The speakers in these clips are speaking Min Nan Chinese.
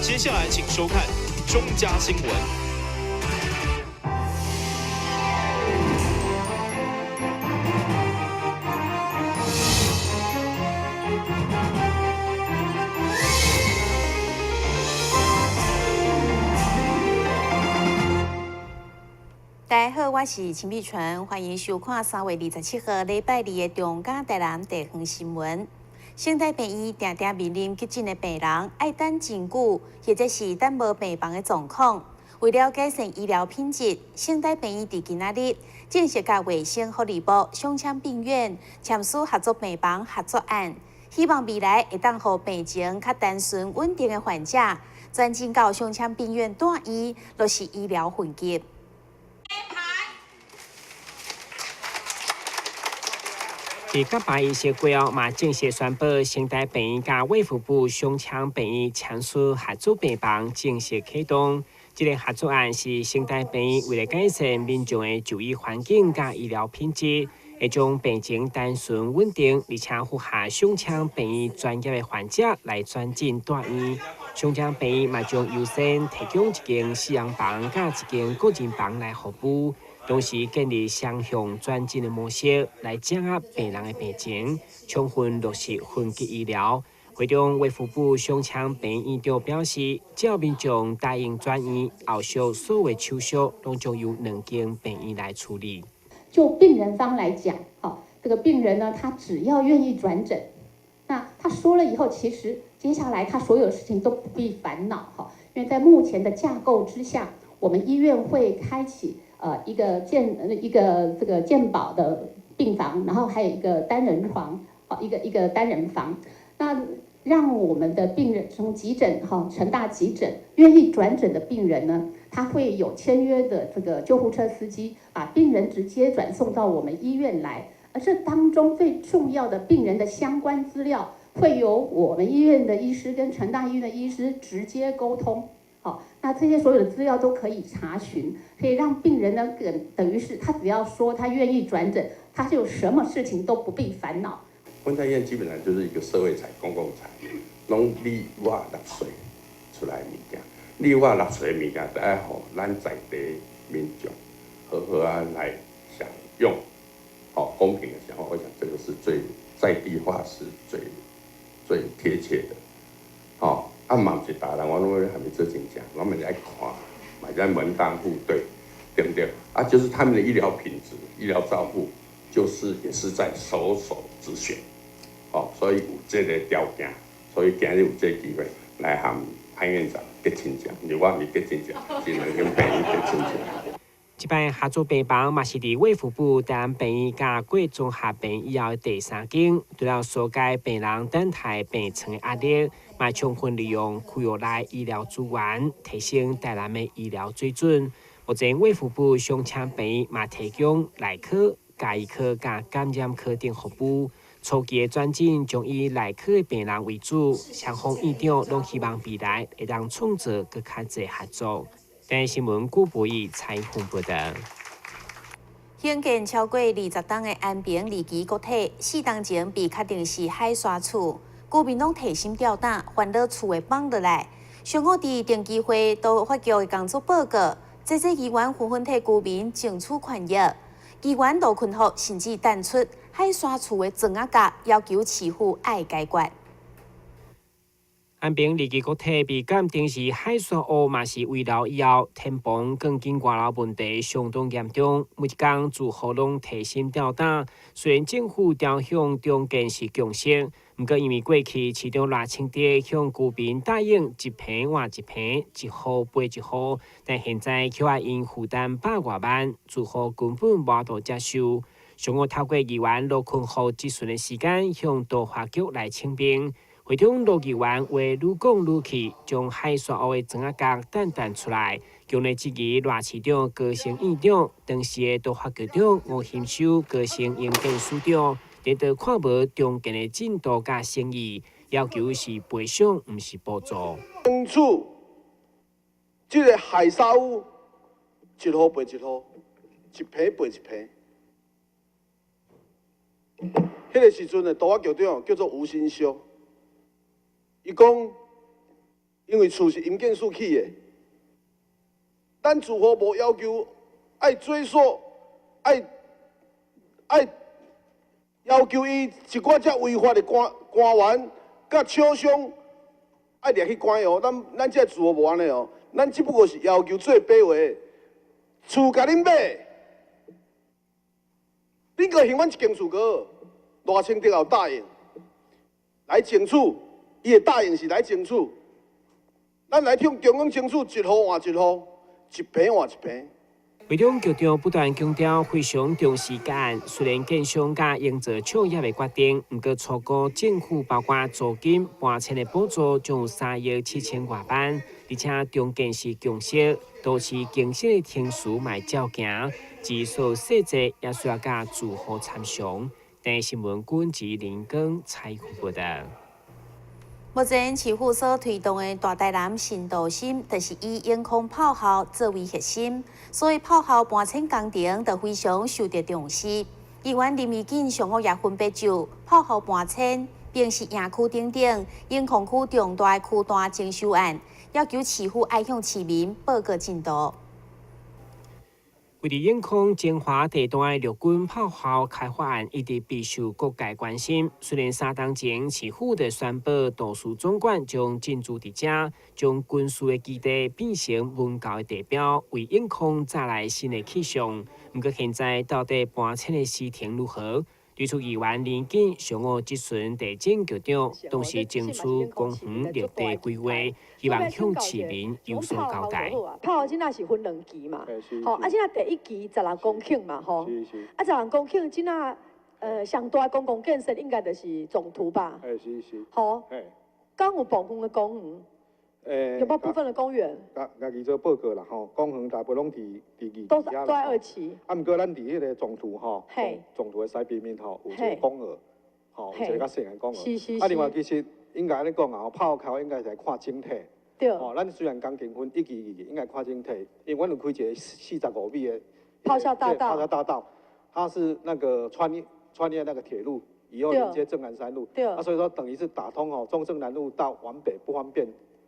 接下來請收看中嘉新聞。大家好，我是秦碧純，歡迎收看3月27號禮拜二的中嘉台南地方新聞。省大病院定定面臨急診的病人愛等真久，或者是等無病房的狀況。為了改善醫療品質，省大病院佇今仔日正式佮衛生福利部胸腔病院簽署合作病房合作案，希望未來會當予病情較單純穩定的患者轉診到胸腔病院住院，落實醫療分級。佇甲牌儀式過後，嘛正式宣布，省大病院佮衛福部胸腔病院簽署合作病房正式啟動。這个合作案是省大病院為了改善民眾的就醫環境佮醫療品質，會將病情單純穩定，而且符合胸腔病院專業的患者來轉診住院。胸腔病院嘛將優先提供一間私人房佮一間個人房來服務。同時建立雙向轉診的模式，來掌握病人的病情，充分落實分級醫療。會中衛福部胸腔病院院長表示，只要民眾答應轉院，後續所有手續攏將由兩間病院來處理。就病人方來講，好，這個病人呢，他只要願意轉診，那他說了以後，其實接下來他所有事情都不必煩惱，哈，因為在目前的架構之下，我們醫院會開啟一個這個健保的病房，然後還有一個單人床，好，一個單人房，那讓我們的病人從急診哈，成大急診願意轉診的病人呢，他會有簽約的這個救護車司機，把病人直接轉送到我們醫院來，而這當中最重要的病人的相關資料，會由我們醫院的醫師跟成大醫院的醫師直接溝通。好，那這些所有的資料都可以查詢，可以讓病人呢，等於是他只要說他願意轉診，他就什麼事情都不必煩惱。溫泰醫院基本上就是一個社會財、公共財，攏你我納稅出來的物件，你我納稅的物件，得愛予咱在地民眾好好啊來享用，好公平的享用。我想這個是最在地化是最最貼切的，好。啊，嘛毋是逐人，我攏還沒做真正，我們愛看，嘛是愛門當戶對，對不對？啊，就是他們的醫療品質、醫療照顧，就是也是在首首之選，哦，所以有這个條件，所以今日有這个機會來和潘院長結親戚，因為我毋是結親戚，只能跟病院結親戚。這擺合作病房嘛是佇衛福部台南病院佮過綜合病院以後的第三間，除了紓解病人等待病床的壓力，嘛充分利用區域內醫療資源，提升台南的醫療水準。目前衛福部胸腔病院嘛提供內科、家醫科佮感染科等服務。初期的轉診將以內科的病人為主，雙方院長攏希望未來會當創造閣較濟合作。台新聞顧博義採訪報道。興建超過20棟的安平二期國鐵，4冬前被確定是海沙厝，居民攏提心吊膽，煩惱厝會崩落來。上午佇登記會都發局的工作報告，這些議員紛紛替居民爭取權益。議員盧坤福甚至提出海沙厝的磚仔角，要求市府愛解決。安平二期國鐵被鑑定是海沙屋，嘛是危樓以後，天棚鋼筋外流問題相當嚴重，每一工住戶攏提心吊膽。雖然政府調向重建是共識，毋過因為過去市長賴清德向居民答應一坪換一坪，一戶賠一戶，但現在卻愛𪜶負擔100外萬，住戶根本無法度接受。上午透過議員盧坤福質詢的時間，向都發局來請命。會中盧議員話愈講愈氣，將海沙屋的磚仔角擲擲出來，強烈質疑賴市長高盛院長，當時的都發局長吳欣修高盛營建署長，顛倒看無重建的進度佮誠意，要求是賠償，毋是補助。爭取這个海沙屋，一戶賠一戶，一坪賠一坪。彼个時陣的都發局長叫做吳欣修。伊講，因為厝是營建署起的，咱住戶無要求愛追溯，愛愛要求伊一寡遮違法的官官員佮廠商愛掠去關哦。咱咱這住戶無按呢哦，咱只不過是要求做白話，厝共恁買，恁閣還阮一間厝閣，賴清德有答應來爭取，伊的答應是來爭取。咱來向中央爭取一戶換一戶，一坪換一坪。會長局長不斷強調非常重視該案，雖然建商佮營造廠猶未決定，毋過初估政府包括租金、搬遷的補助，將有3億7千外萬，而且重建是共識，都市更新的程序嘛照行，至於細節也需要佮住戶參詳。台視新聞軍及林耕採訪報導。目前市府所推動的大台南新都心，就是以永康炮校作為核心，所以炮校搬遷工程就非常受到重視。議員林宜瑾上個月分別就炮校搬遷、平實營區等等永康區重大區段徵收案，要求市府愛向市民報告進度。位佇永康精華地段的陸軍炮校開發案一直備受各界關心。雖然3冬前市府就宣布都市總館將進駐佇遮，將軍事的基地變成文教的地標，為永康帶來新的氣象。毋過現在到底搬遷的時程如何？對此議員林宜瑾上午質詢地政局長，同時爭取公園綠地規劃，希望向市民有所交代。炮校這若是分兩期嘛，吼，啊，這若第一期16公頃嘛，吼，啊，16公頃這若上大公共建設應該就是總圖吧？是是。吼，敢有部分的公園？有無部分的公園？共家己做報告啦，吼，公園大部分攏佇佇二期。都在二期。啊，毋過咱佇彼个總圖吼，總圖的西邊面吼，有一個公園，吼，有一個較細的公園。啊，另外其實應該按呢講啊，炮校應該是來看整體。吼，咱雖然工程分一期、二期，應該看整體，因為阮有開一個45米的炮校大道。炮校大道，它是那個穿越穿越那個鐵路，以後連接正南山路。啊，所以說等於是打通吼中正南路到往北不方便。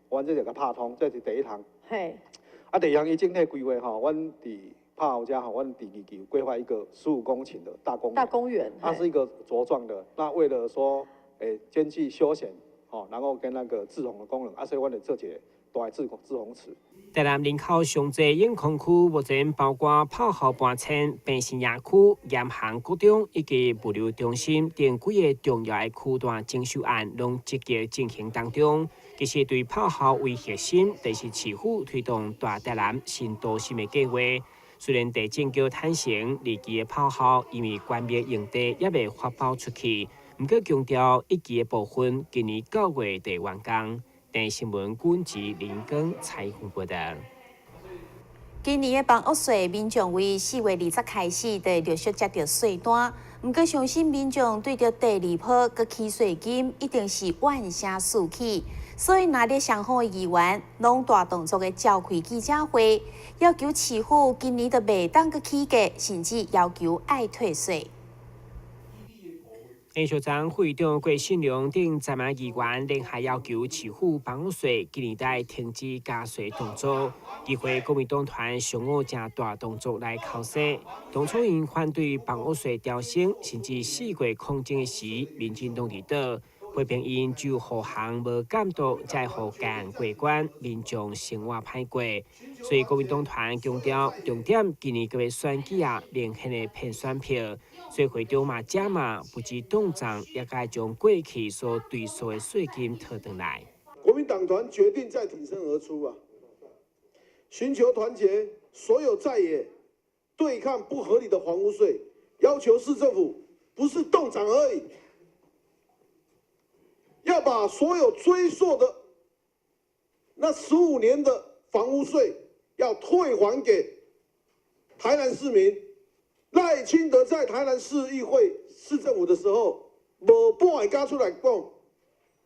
阮這就共拍通，這是第一項。啊，第二項，伊整體規劃吼，阮佇炮校遮吼，阮佇二期有規劃一個15公頃的大公園。大公園。它是一個茁壯的。那為了說，兼具休閒，吼，然後跟那個滯洪的功能，啊，所以阮會做一個大滯滯洪池。台南人口上濟永康區，目前包括炮校搬遷、平實營區、鹽行國中以及物流中心等幾个重要的區段徵收案，攏積極進行當中。其實對炮校為核心，就是市府推動大台南新都心的計劃。雖然地政局坦承，二期的炮校因為關閉用地猶未發包出去，毋過強調一期的部分今年9月就完工。台視新聞軍及林耕採訪報導。今年的房屋稅，民眾為4月20開始就陸續接著稅單。毋過，相信民眾對著第二波閣起稅金，一定是怨聲四起。所以，藍綠雙方的議員攏大動作的召開記者會，要求市府今年就袂當閣起價，甚至要求愛退稅。連續長副議長郭信良等十名議員聯合要求市府房屋稅今年底停止加稅動作。議會國民黨團上午誠大動作來剾洗，當初𪜶反對房屋稅調升，甚至四月抗爭的時，民進黨佇佗，批評𪜶只有護航無監督，才會予該案過關，民眾生活歹過。所以國民黨團強調，重點今年閣欲選舉啊，明顯的騙選票。所以會長嘛加碼，不止凍漲，也該將過去所追索的稅金討轉來。國民黨團決定再挺身而出啊，尋求團結所有在野，對抗不合理的房屋稅，要求市政府不是凍漲而已，要把所有追溯的那15年的房屋稅要退還給台南市民。賴清德在台南市議會、市政府的時候，無半會敢出來講，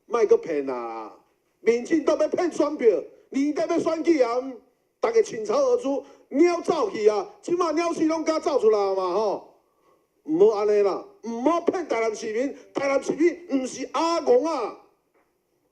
莫閣騙啊！民進黨欲騙選票，年底欲選舉啊，大家傾巢而出，鳥走去啊！這馬鳥鼠攏敢走出來嘛吼！毋好按呢啦，毋好騙台南市民，台南市民毋是阿戇啊！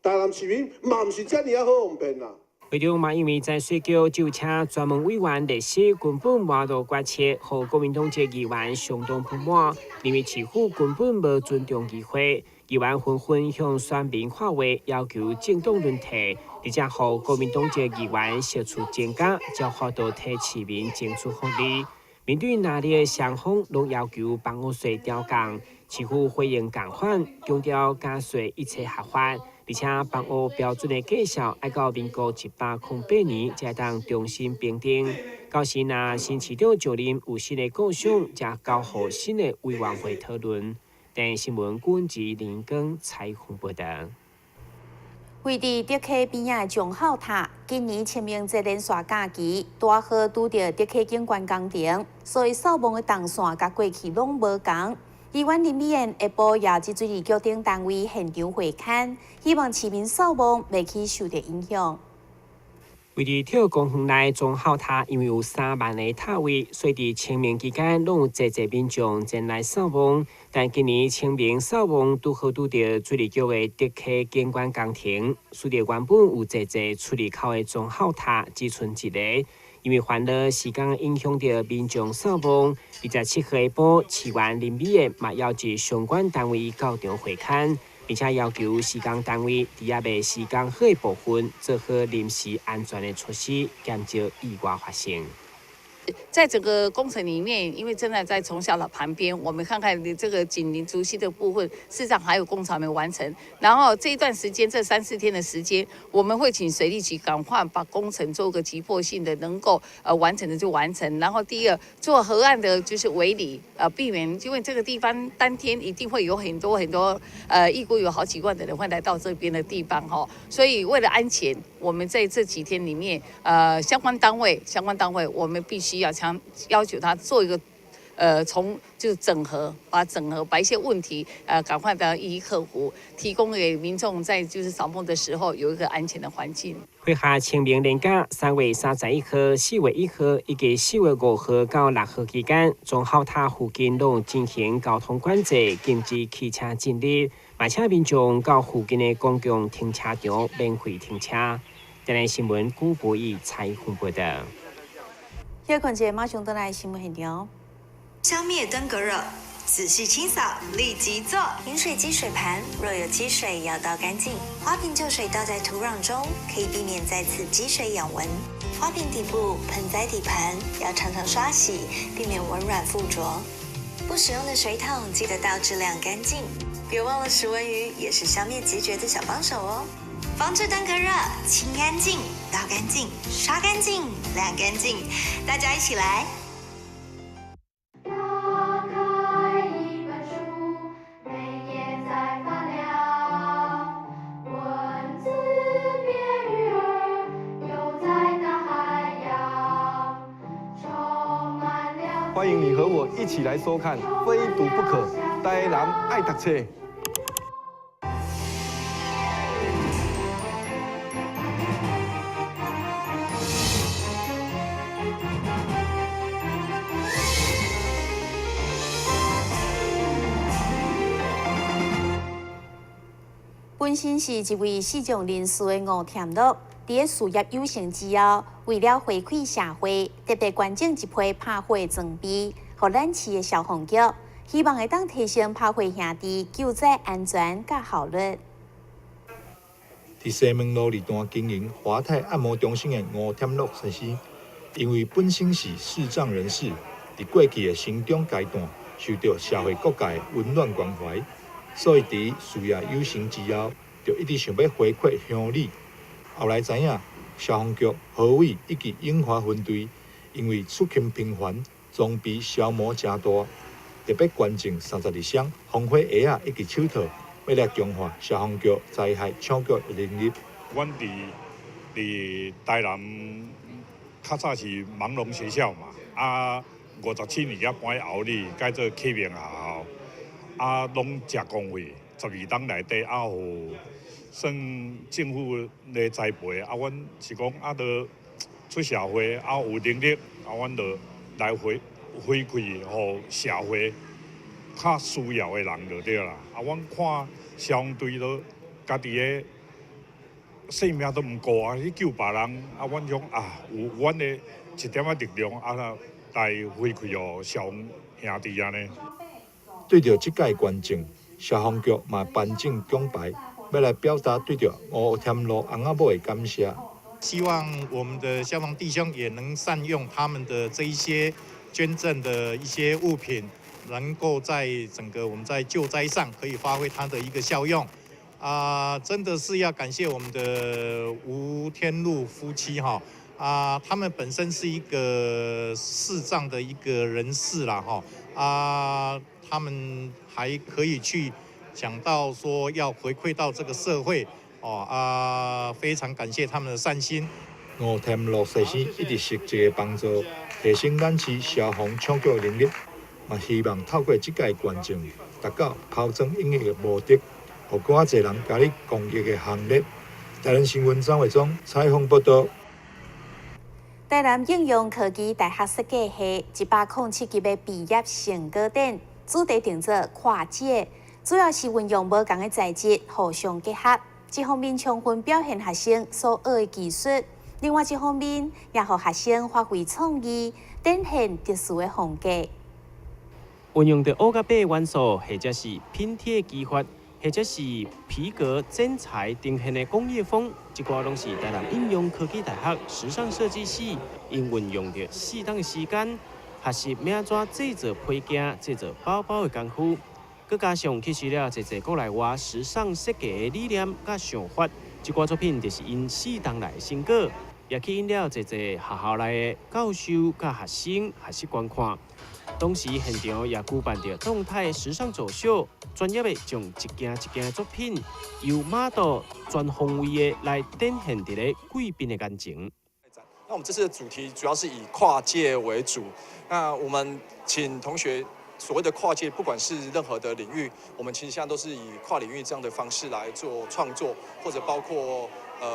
台南市民嘛毋是遮爾仔好予騙啦。會中嘛，因為在稅局就請專門委員律師根本無度決策，予國民黨籍議員相當不滿，認為市府根本無尊重議會，議員紛紛向選民發話，要求政黨輪替，而且予國民黨籍議員釋出專家，才法度替市民爭取福利。面對若咧雙方攏要求房屋稅調降，市府回應仝款，強調加稅一切合法。而且房屋標準的價數愛到民國108年才當重新評定。到時若新市長就任有新的構想，才交予新的委員會討論。電視新聞郭志林光採訪報導。位佇竹溪邊仔的忠孝塔，今年清明節連續假期，拄好拄著竹溪景觀工程，所以掃墓的動線佮過去攏無仝。議員林美燕下晡邀集水利局等單位現場會勘，希望市民掃墓袂去受著影響。位佇體育公園內忠孝塔，因為有3萬个塔位，所以佇清明期間攏有濟濟民眾前來掃墓。但今年清明掃墓拄好拄著水利局的竹溪景觀工程，使得原本有濟濟出入口的忠孝塔只賰一个。因為煩惱時間影響著民眾掃墓，27號下晡，市員林美燕嘛邀集相關單位到場會勘，並且要求施工單位佇猶未施工好的部分做好臨時安全的措施，減少意外發生。在整個工程裡面，因為正在在忠孝塔旁邊，我們看看你這個緊鄰竹溪的部分，事實上還有工程沒完成。然後這一段時間，這3、4天的時間，我們會請水利局趕快把工程做個急迫性的，能夠完成的就完成。然後第二，做河岸的就是圍籬，避免，因為這個地方當天一定會有很多很多，預估有好幾萬的人會來到這邊的地方哈，所以為了安全，我們在這幾天裡面，相關單位，我們必須要強要求他做一個，從就是整合，把一些問題，趕快的一一克服，提供給民眾在就是掃墓的時候有一個安全的環境。配合清明連假，3月31號、4月1號以及4月5號到6號期間，忠孝塔附近攏進行交通管制，禁止汽車進入，嘛請民眾到附近的公共停車場免費停車。電視新聞古博義採訪報導。歇睏者，馬上轉來新聞現場。消滅登革熱，仔細清掃，立即做。飲水機水盤若有積水，要倒乾淨。花瓶舊水倒在土壤中，可以避免再次積水養蚊。花瓶底部、盆栽底盤要常常刷洗，避免蚊卵附着。不使用的水桶記得倒置晾乾淨。別忘了食蚊魚也是消滅孑孓的小幫手哦。防治登革熱，清乾淨，倒乾淨，刷乾淨，晾乾淨，大家一起來。打開一本書，每頁在發亮，文字變魚兒，游在大海洋，充滿了。歡迎你和我一起來收看《非讀不可》，台南愛讀冊。本身是一位視障人士的吳添樂，佇咧事業有成之後，為了回饋社會，特別捐贈一批拍火裝備，予咱市的消防局，希望會當提升拍火兄弟救災安全佮效率。佇西門路二段經營華泰按摩中心的吳添樂先生，因為本身是視障人士，佇過去的成長階段，受著社會各界溫暖關懷。所以佇事業有成之後，就一直想欲回饋鄉里。後來知影消防局何偉以及永華分隊，因為出勤頻繁，裝備消磨誠大，特別捐贈32箱防火鞋仔以及手套，欲來強化消防局災害搶救的能力。阮佇台南較早是盲聾學校嘛，57年才搬去后里，改做啟明學校。攏食公費，12冬內底予算政府咧栽培。阮是講都出社會，有能力，阮就來回饋予社會較需要的人就對啦。阮看消防隊都家己的性命都毋顧啊，去救別人啊！阮想啊，有阮的一點仔力量啊，來回饋予消防兄弟按呢。對著這屆捐贈，消防局嘛頒贈獎牌，欲來表達對著吳添祿翁仔某的感謝。希望我們的消防弟兄也能善用他們的這一些捐贈的一些物品，能夠在整個我們在救災上可以發揮它的一個效用。啊，真的是要感謝我們的吳天祿夫妻哈，啊，他們本身是一個視障的一個人士啦哈，啊，他們還可以去想到說要回饋到這個社會，哦啊，非常感謝他們的善心。吳添祿先生一直實際的幫助，提升咱市消防搶救能力，嘛希望透過這屆捐贈，達到拋磚引玉的目的。予閣較濟人加入公益的行列。台南新聞張偉忠採訪報導。台南應用科技大學設計系107級的畢業成果展，主題定做跨界，主要是運用無仝的材質互相結合。一方面充分表現學生所學的技術，另外一方面也予學生發揮創意，展現特殊的風格。運用著烏佮白元素，或者是拼貼技法，或者是皮革剪裁呈現的工業風，這寡攏是台南應用科技大學時尚設計系𪜶運用著適當的時間，學習欲按怎製作配件、製作包包的功夫，閣加上吸收了濟濟國內外時尚設計的理念佮想法，這寡作品就是𪜶四冬來的成果，也吸引了濟濟學校內的教授佮學生學習觀看。同時，現場也舉辦著動態時尚走秀，專業的將一件一件的作品由 model 全方位的來展現佇咧貴賓的眼前。那我們這次的主題主要是以跨界為主。那我們請同學所謂的跨界，不管是任何的領域，我們其實現在都是以跨領域這樣的方式來做創作，或者包括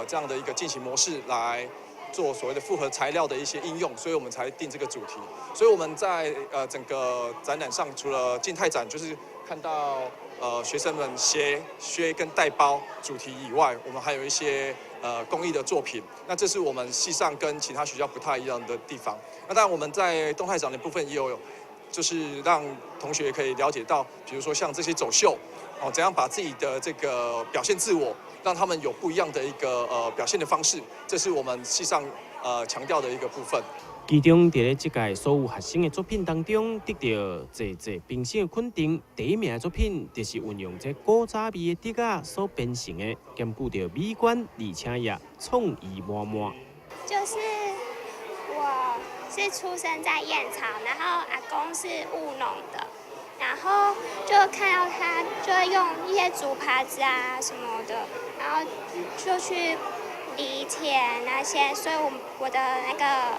這樣的一個進行模式來做所謂的複合材料的一些應用，所以我們才定這個主題。所以我們在整個展覽上，除了靜態展，就是看到學生們鞋、靴跟帶包主題以外，我們還有一些工藝的作品。那這是我們系上跟其他學校不太一樣的地方。那當然我們在動態展的部分也有，就是讓同學可以了解到，比如說像這些走秀，哦，怎樣把自己的這個表現自我，讓他們有不一樣的一個表現的方式，這是我們系上強調的一個部分。其中，佇咧這屆所有學生的作品當中，得著濟濟評審的肯定。第一名的作品就是運用這古早味的竹仔所編成的，兼顧著美觀，而且也創意滿滿。就是我是出生在燕巢，然後阿公是務農的，然後就看到他就會用一些竹耙子啊什麼的，然後就去犁田那些，所以我的那個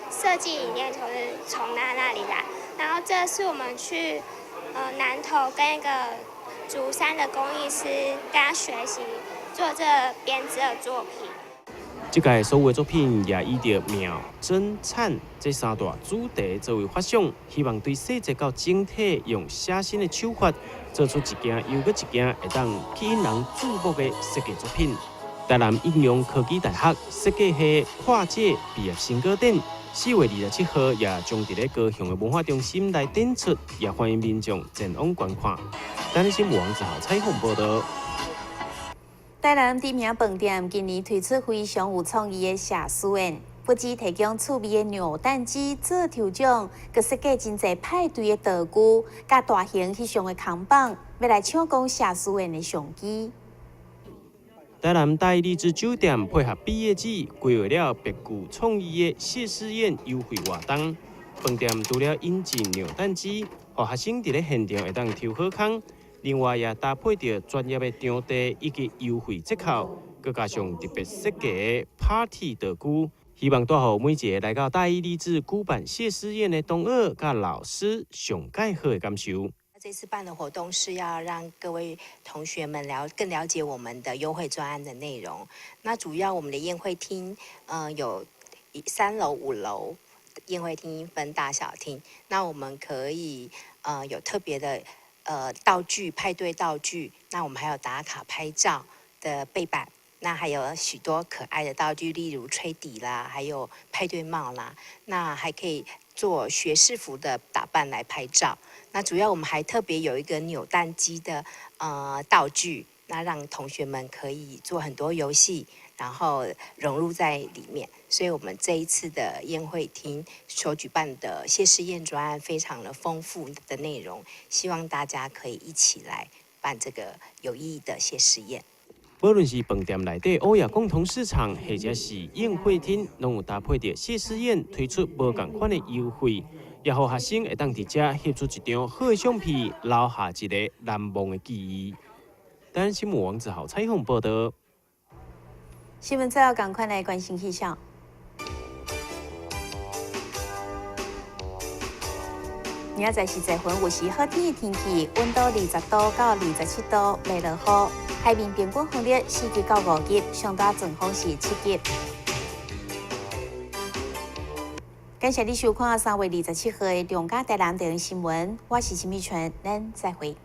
設計理念就是從他那裡來。然後這是我們去南投跟一個竹山的工藝師跟他學習做這編織的作品。這屆所有的作品也以著妙、真、燦這三大主題作為發想，希望對細節到整體用寫生的手法，做出一件又閣一件會當吸引人注目的設計作品。台南應用科技大學設計系跨界畢業成果展，4月27號也將佇咧高雄的文化中心來展出，也歡迎民眾前往觀看。台南新聞王子豪採訪報導。台南知名飯店今年推出非常有創意的謝師宴，不只提供趣味的扭蛋機做抽獎，閣設計真濟派對的道具，佮大型翕相的扛棒，欲來搶攻謝師宴的商機。台南大麗致酒店配合畢業季，規劃了別具創意的謝師宴優惠活動。飯店除了引進扭蛋機，予學生佇咧現場會當抽好康，另外也搭配著專業的場地以及優惠折扣，閣加上特別設計的 party 道具，希望帶予每一个來到大義勵志舉辦謝師宴的同學佮老師上蓋好的感受。這次辦的活動是要讓各位同學們更了解我們的優惠專案的內容。那主要我們的宴會廳，有3樓、5樓宴會廳分大小廳。那我們可以，有特別的，道具派對道具。那我們還有打卡拍照的背板。那還有許多可愛的道具，例如吹笛啦，還有派對帽啦，那還可以做學士服的打扮來拍照。那主要我們還特別有一個扭蛋機的道具，那讓同學們可以做很多遊戲，然後融入在裡面。所以我們這一次的宴會廳所舉辦的謝師宴專案非常的豐富的內容，希望大家可以一起來辦這個有意義的謝師宴。無論是飯店內底歐亞共同市場，或者是宴會廳，攏有搭配著謝師宴推出無仝款的優惠，也予學生會當佇遮翕出一張好的相片，留下一個難忘的記憶。台南新聞王子豪採訪報導。新聞最後，趕快來關心氣象。明仔載是濟雲有時好天的天氣，溫度20度到27度，袂落雨。海面平均風力4級到5級，上大陣風是7級。感謝你收看3月27號的中嘉台南電視新聞，我是陳美純，咱再會。